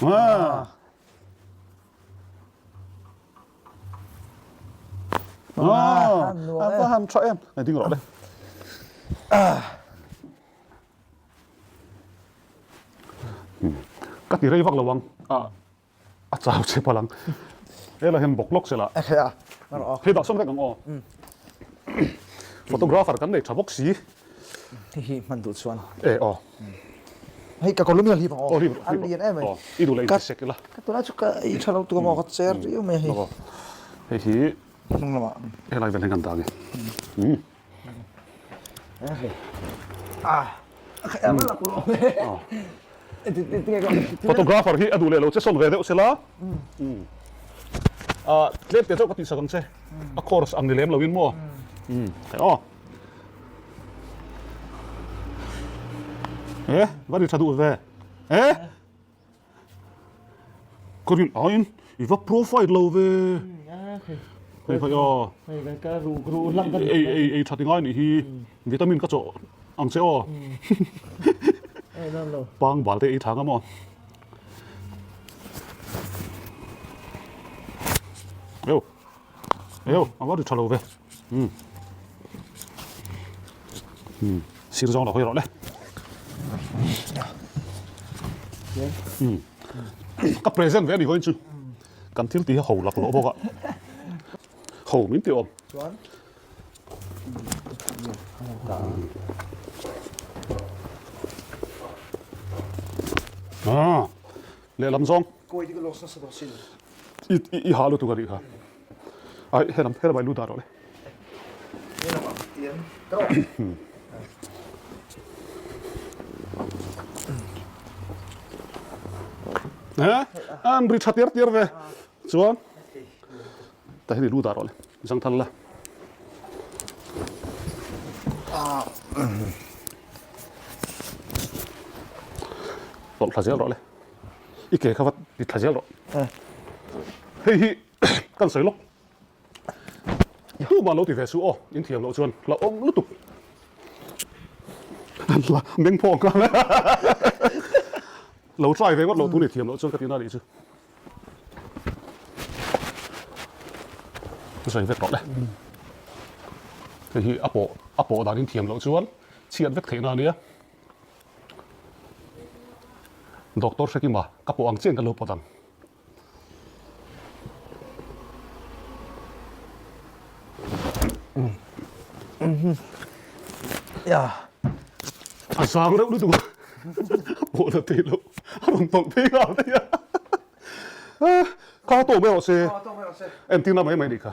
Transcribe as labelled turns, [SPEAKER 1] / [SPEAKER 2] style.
[SPEAKER 1] Ah. Ah, a va han tha em. Ngai ding rawh le. Ka ti rei vak lo ang. A a chau che palh ang. Hela hian bawk lawk sela. Hei dah sawn vek ang aw. Photographer kan nei tha bawk si.
[SPEAKER 2] Hei hi hman duh chuan.
[SPEAKER 1] E aw.
[SPEAKER 2] Hei ka kawlum hi a hlip ang aw.
[SPEAKER 1] Aw hlip hlip.
[SPEAKER 2] A lian em mai.
[SPEAKER 1] Aw i duh leh inti sek ila.
[SPEAKER 2] Ka tunah chu ka ei tha lo tuk amaw ka cher riau mai a hei.
[SPEAKER 1] Hei hi.
[SPEAKER 2] Hnung lamah.
[SPEAKER 1] Helai vel hian kan dah ang e. Photographer hi a duh leh lo che sawn ve deuh sela. Tlem te chauh ka tihsak ang che. A course ang ni lem loin maw. Hei aw. E, va ri tha duh ve. E. Ka rin aiin i va profile lo ve. Hei hei aw. Ei ei ei that i ngai nih hi. Vitamin ka chawh ang che aw. Pang bal te ei tha ngam aw. Eu. Eu, a va ri tha lo ve. Umm. Umm. Sir zawng lo hawi rawh le. Umm. Ka present ve a ni hawiin chu. Kan thil tih hi ho lak loh bawk a. Ho min ti awm.
[SPEAKER 2] Chuan.
[SPEAKER 1] Ah. Lehlam zawng.
[SPEAKER 2] Kawi dik lo sa sa daw sin.
[SPEAKER 1] I i ha lutuk a nih kha. Ai helam helam ai lu dah rawh le.
[SPEAKER 2] Helam ah tian ka rawh.
[SPEAKER 1] Eh an ri tha tiar tiar ve. Chuan ta hian i lu dah rawh le. Zangthal la. Tawlh thla zel rawh le. I ke kha va ti thla zel rawh. Hei hi kan sawi lawk. Tumah lo ti ve suh aw, in thiam loh chuan hlauhawm lutuk. La meng phawng nghal e. Lo try ve ngawt loh tun i thiam loh chuan ka tihna nih chu. Sawi vek rawh le. Hei hi a pawh a pawh dan in thiam loh chuan chhiat vek theihna a nia. Doctor Hrekima ka pawh ang chian ka lo pawt ang. A zang reuh lutuk a, a pawh la thei lo, a rawn tawlh phei nghal daih a. Kha tawh mai rawh se, entirna mai mai nih kha.